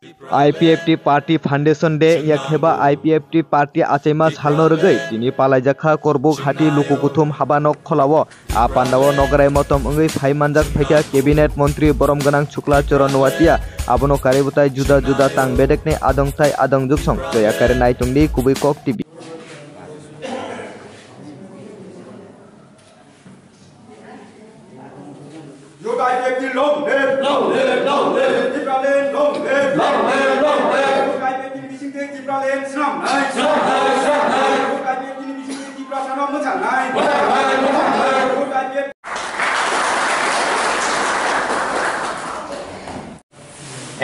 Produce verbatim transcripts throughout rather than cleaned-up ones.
I P F T Party Foundation Day wngya khe ba I P F T Party achaima salno rwgwi tini palaijakha Korbuk hati luku kuthum haba nok kholao. A pandao nokrai motom wngwi phai manjak phaikha Cabinet Montri borom gwnang Sukla Charan Noatia. Abono karwi bwtai juda juda tang bedekni adong tai adong juksong. Joya kare naitongdi Kubui Kok T V. Youth I P F T long live! Long live, long live! Tipraland long live! Long live, long live! Youth I P F T ni bisingtwi Tipraland swnamnai! Swnamnai, swnamnai! Youth I P F T ni bisingtwi Tiprasano mwchangnai! Mwchangnai, mwchangnai! Youth I P F T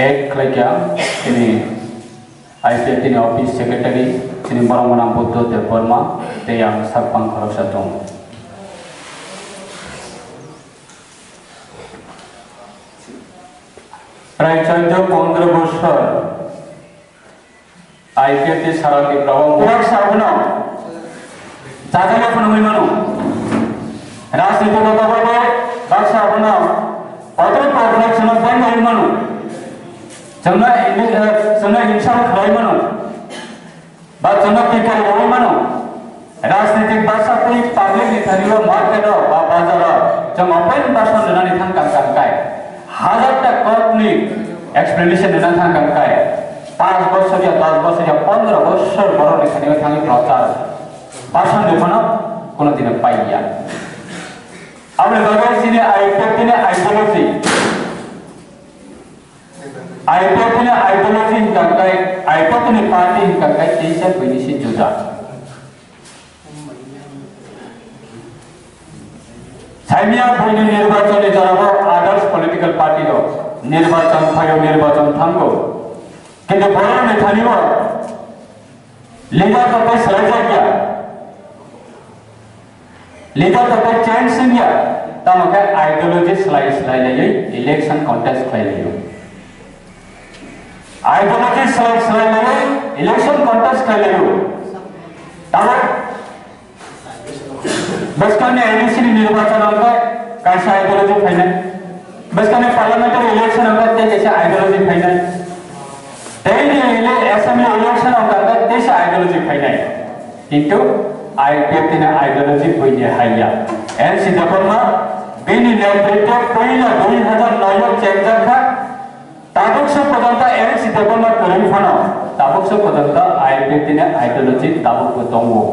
Ek khlaikha chini I P F T ni office secretary chini borok mwnang Buddho Debbarma tei ang sak pang khoroksa tongo. Prai choddo pondro bosor I P F T sara Tripura o kwrak sa abono jajaga phunugwi mano. Rajniti loka bai bai baksa abono kotor kotor chwngno bangwi mano. Chwngno indi-, eh, chwngno himsa khlai mano. Ba chwngno tikari rwi mano. Rajnitik basa twi public ni thani o market o ba bazar o chwng open basa nwnani thang kang kang kai. Hajar ta kok ni explanation nwnani thang kang kai. Panch bosor ya, dos bosor ya, pondro bosor borok ni thani o thangwi prochar. Basa nwnano kono dino pai ya. Aboni bagwi chini I P F T ni ideology. I P F T ni ideology hinkha khe, I P F T ni party hinkha khe teisa buini se juda. Saimia buini nirbachon ni jorao others political party rok nirbachon phaio, nirbachon thango. Kintu borok ni thani o leader rok bai swlaijakya. Leader rok bai change wngya, tamo khe ideology swlai swlai laiwi election contest khlai laio. Ideology swlai swlai laiwi election contest khlai laio. Tamo bwskangni M A C ni nirbachon wngkha kaisa ideology phainai. Bwskangni parliamentary election wngkha tei kaisa ideology phainai. Tei ni ele-, assembly election wngkha teisa ideology phainai. Kintu I P F T ni ideology buini haiya. N C Debbarma bini netritwo puila dui hazar noi o chengjak kha. Tabuk se pojonto N C Debbarma kwrwi phano, tabuk se pojonto I P F T ni ideology tabuk bo tongo.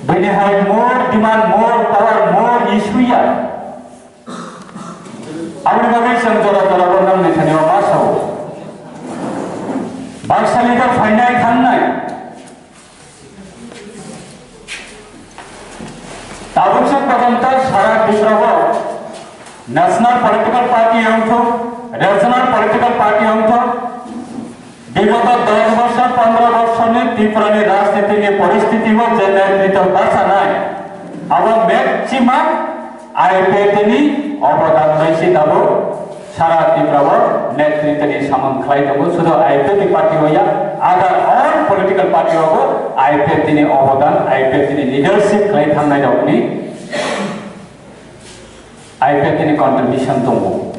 Bini hai more demand, more power, more issue ya. Aboni bagwi chwng jora jora bo nangni thani o ma sao. Baksa leader phainai thangnai. Tabuk se pojonto sara Tripura o national political party wngthok, regional political party wngthok, bigoto dos bosor, pondro bosorni Tripurani rajnitini poristiti o je netritwo bachanai, abo maximum I P F T ni obodan bai se tabuk sara Tripura o netritwni samung khlai tongo, sudu I P F T party o ya, other all political party o bo I P F T ni obodan, I P F T ni leadership khlai thangnai rokni I P F T ni contribution tongo.